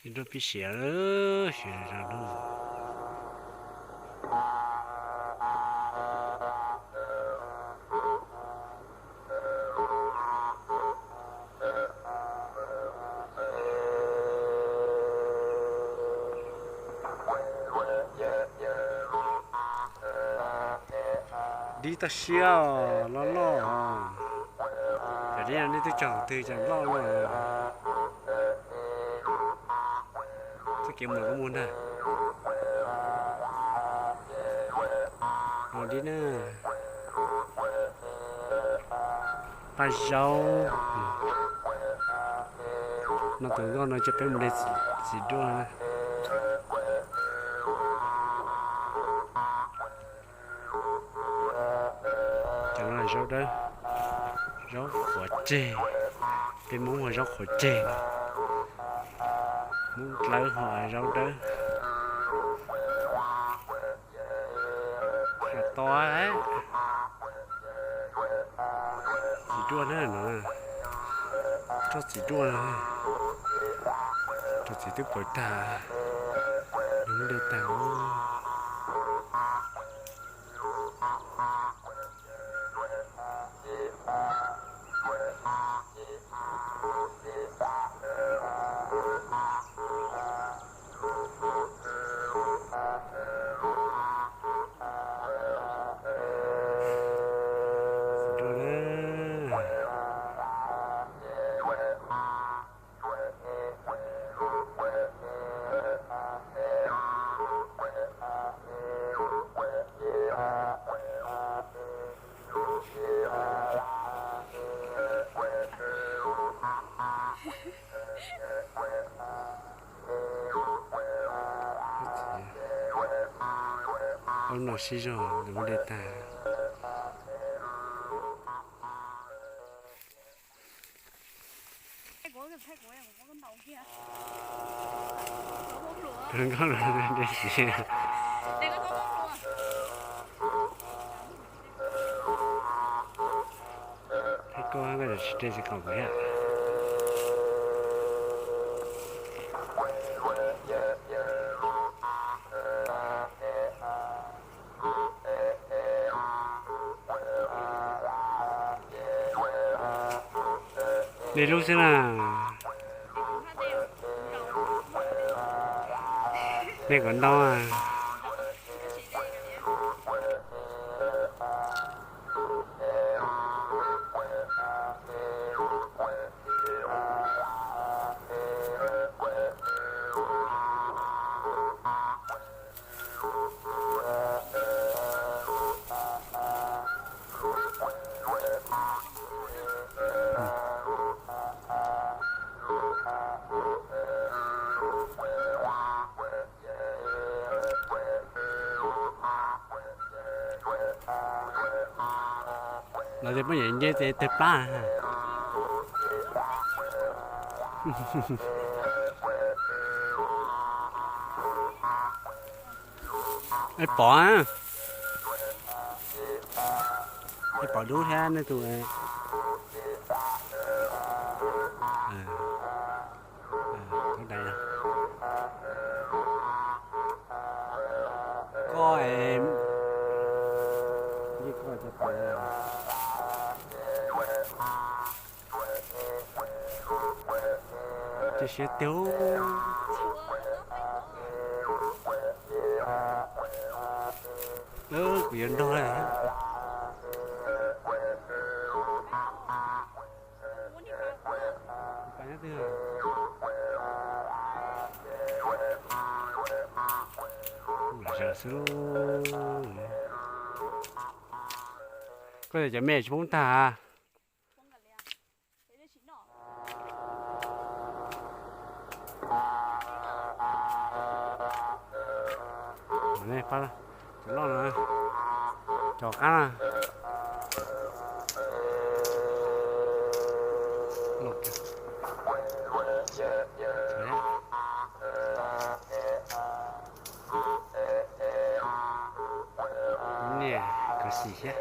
Nrog pib siav, siav zog lub. Dib toj siab os, loj loj os. Cov dib no nej twb cog twg cas loj loj. Txoj kev mus koj mus ntag. Los dib na. Paj zaub. No tus nkauj no coj peb mus de txiv duaj na. Cov no zaub dawb, zaub qhuav ceg. Peb Hmoob hu zaub qhuav ceg. Hmoob dlawb hu zaub dawb. Tos txiv duaj na no. Roj txiv duaj na. Roj txiv twb pawv tag. Nws de tag. Ub no sib zog lawv muab de tag. Nkauj no de txiv. Thaij koj koj tsis de tsis kom kuv thiab. De lub xwb na. De kom ntau. Los tias poj niam nce tes tawg plab. Pom, pom dub thiab nej tus. Koj, koj, cia siab tiag. Kuv yuav nrog lawm. Xwb. Koj tias cov me tsis poob tag. Cov loj no, cov qab na. Niam kov xim thiab.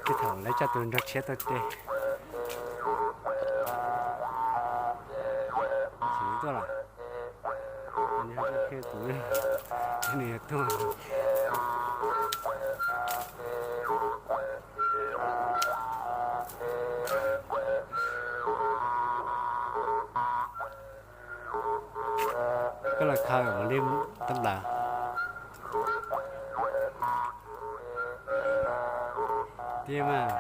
Tej thaum lawv coj tus nrog tshiab tau ces. Tuaj lawm. Nws tuaj. Koj los khaws ua li tab nplawm thiab mas.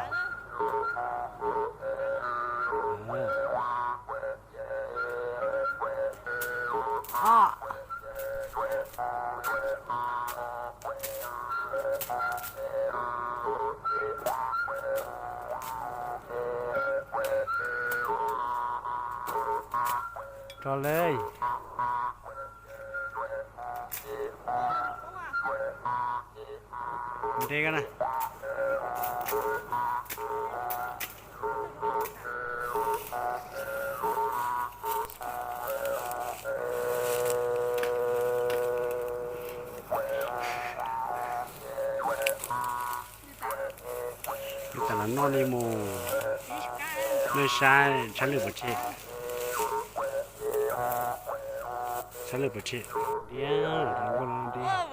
Rau lawm. Nte koj na. Ib tas los noj li mus. Nej saib tshaj lwm pov tseg. Tshaj lwm pov tseg. Diab, rov nkuaj los diab.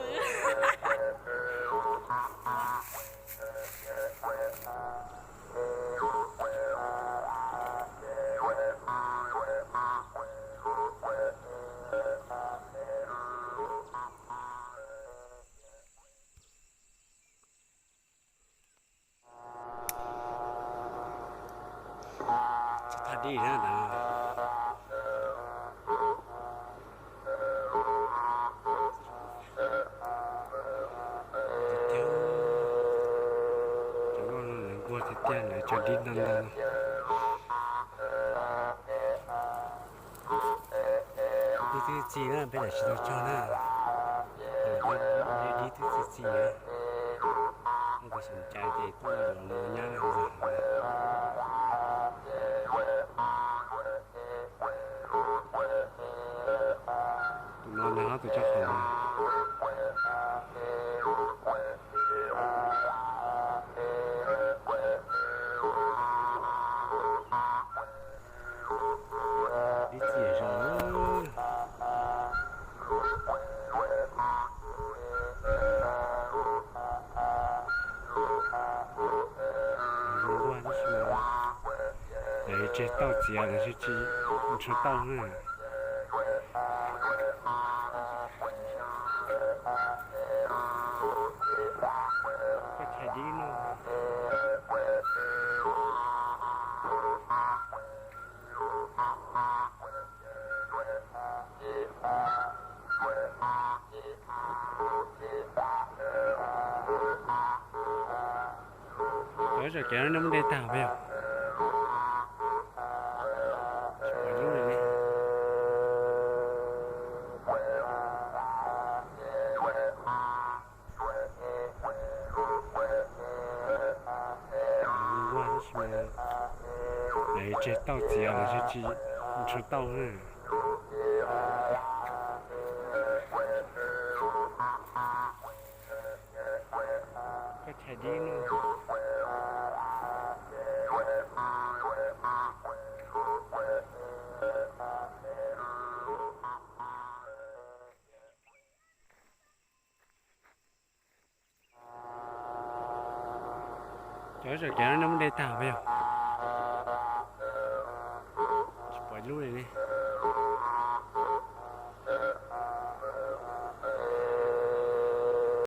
Tsis thaj dib na ntawd. Tiag, cov nkuaj no lawv nkuaj tiag tiag, lawv tso dib ntau ntau. Dib twb txi na, peb lam tsis tau cog na. Dib twb txi txi na. Muaj tus xyom cai ces tuaj los nyab na. Tus no nag ob tus tsob qhauv. Dib txias zog. Zoo nkuaj tab sis mas lawv tseg tauj txiav lawv tsis ntshaw tauj na. Koj chais dib no. Cov tsom kev no nej muab de tag puas yog? Tsis pom lub li ne. Nkuaj tab sis mas lawv tseg tauj txiav lawv tsis ntshaw tauj na. Koj chais dib no. Cov tsom kev no nej muab de tag puas yog? Tsis pom lub li ne.